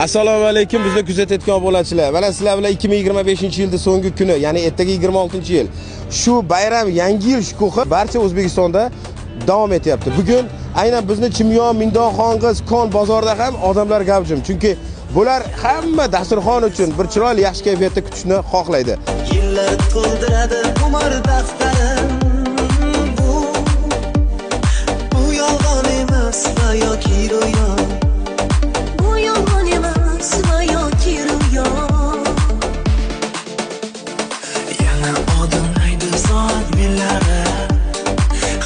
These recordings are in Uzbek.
Assalomu alaykum bizni kuzatayotgan obunachilar. Mana sizlar bilan 2025-yilning so'nggi kuni, ya'ni ertaga 26-yil. Shu bayram, yangi yil shukuhi barcha O'zbekistonda davom etyapti. Bugun aynan bizni Chimyon, Mingdon, Xonqiz, Kon bozorida ham odamlar gavjum. Chunki bular hamma dasturxon uchun bir chiroyli yaxshi kayfiyatda kutishni xohlaydi. Yillar to'ldiradi umr daftarim. Bu yolg'on emas va yoki ro'yo. Bu yolg'on emas va yoki ro'yo. Yana odimlaydi soat millari.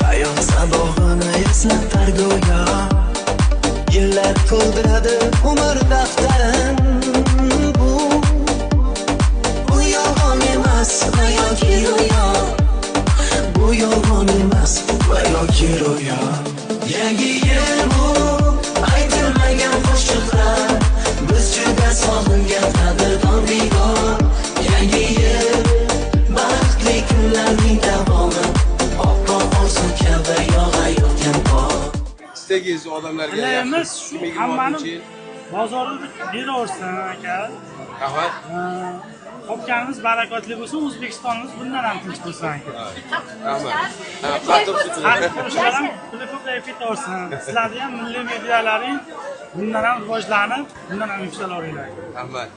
Hayot sabog'ini eslatar go'yo. Yillar to'ldiradi umr daftarim. Bu yolg'on emas va yoki ro'yo. Bu yolg'on emas va yoki ro'yo. Yangi yil bu aytilmagan qo'shiqlar. Biz juda sog'ingan qadrdon diydor. Yangi yil baxtli kunlarning davomi. Oppoq orzu kabi yog'ayotgan qor. Istagingiz odamlarga Tilaymiz shu hammani 2026 yil. Bozorni beraversin aka. Rahmat. Topganimiz barakotli bo'lsin, O'zbekistonimiz bundan ham tinch bo'lsin aka. Rahmat. Qattiq Qattiq urushlar ham puli ko'payib ketaversin. Sizlarni ham milliy medialaring bundan ham rivojlanib, bundan ham yuksalaveringlar. Rahmat.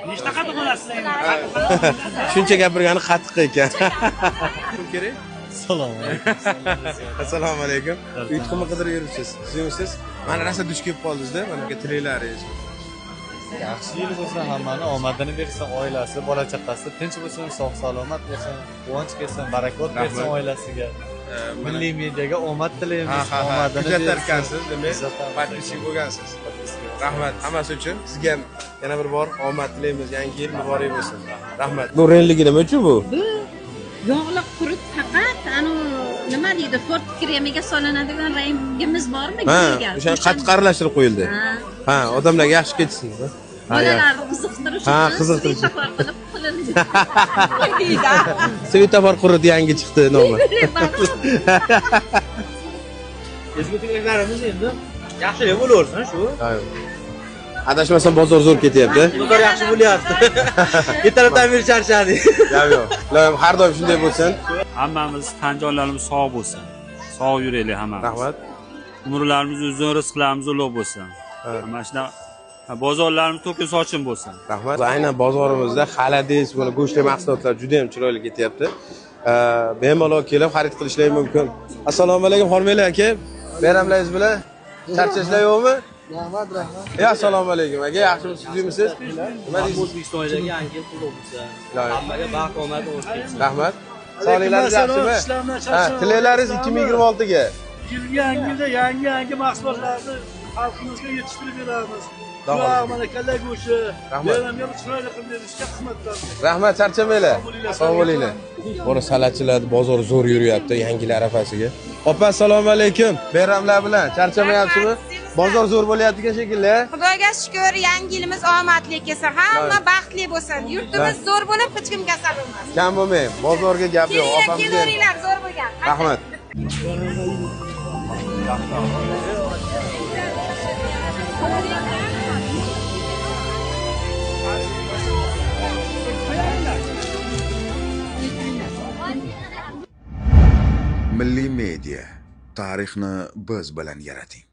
Nechta qattiq bo'lasizlar endi? Shuncha gapirgani qattiq ekan. Kim kerak? Assalomu alaykum. Assalomu alaykum. Uy tuxumni qidirib yuribsiz. Tuzukmisiz? Mana rosa duch kelib qoldingiz-da, mana bunga tilaklaringiz. Yaxshi yil bo'lsin, hammani omadini bersin, oilasi, bola chaqasi tinch bo'lsin, sog' salomat bo'lsin, quvonch kelsin, barakot bersin oilasiga. Milliy mediaga omad tilaymiz, omadini bersin. Kuzatar ekansiz, demak, Kuzatamiz. Подписчик bo'lgansiz. Rahmat hammasi uchun. Sizga ham yana bir bor omad tilaymiz. Yangi yil muborak bo'lsin. Rahmat. Bu rengligi nima uchun bu? Bu yog'liq qurut faqat anu nima deydi, tort kremiga solinadigan rangimiz bormi? Ha, Gulga. o'shani qattiq aralashtirib qo'yildi. Ha. Ha, odamlarga yaxshi ketsin. Ha, Bolalarni qiziqtirish Ha, uchun qiziqtirish. svetofor qilib qilindi. Svetofor qurut yangi chiqdi nomi. Ezgu tilaklarimiz endi yaxshilik bo'laversin shu. Adashmasam bozor zo'r ketyapti. Bozor yaxshi bo'lyapti. Ertalabdan beri charchadik. Gap yo'q. Ilohim har doim shunday bo'lsin. Hammamiz tan jonlarimiz sog' bo'lsin. Sog' yuraylik hammamiz. Rahmat. Umrlarimiz uzun, rizqlarimiz ulug' bo'lsin. Mana shunaqa bozorlarimiz to'kin sochin bo'lsin. Rahmat. Aynan bozorimizda xolodilnik, mana go'shtli mahsulotlar juda ham chiroyli ketyapti. Bemalol kelib xarid qilishlari mumkin. Assalomu alaykum, hormanglar aka. Bayramlaringiz bilan. Charchashlar yo'qmi? Rahmat, rahmat. Ya, assalomu alaykum aka, yaxshimisiz, tuzukmisiz? Nima deysiz? O'zbekistondagi yangi yil qutlug' bo'lsin. Ilohim. Hammaga baxt, omad kelsin. Rahmat. Sog'liklaringiz yaxshimi? Ha, tilaklaringiz 2026 ga. Yangi yilda yangi mahsulotlarni xalqimizga yetishtirib beramiz. Xudo mana kalla go'shti, Rahmat. bayramga chiroyli qilib berishga xizmat qilamiz. Rahmat, charchamanglar. Sog' bo'linglar. Bora salatchilar bozor zo'r yuryapti yangi yil arafasiga. Opa, assalomu alaykum. Bayramlar bilan charchamayapsizmi? Bozor zo'r bo'lyapti ekan shekilli. Xudoga shukur, yangi yilimiz omadli kelsin. Hamma baxtli bo'lsin. Yurtimiz zo'r bo'lib, hech kim kasal bo'lmasin. Kam bo'lmang. Bozorga gap yo'q. Kelinglar, Opamizga. kelaveringlar, zo'r bo'lgan. Rahmat. Milliy media tarixni biz bilan yarating.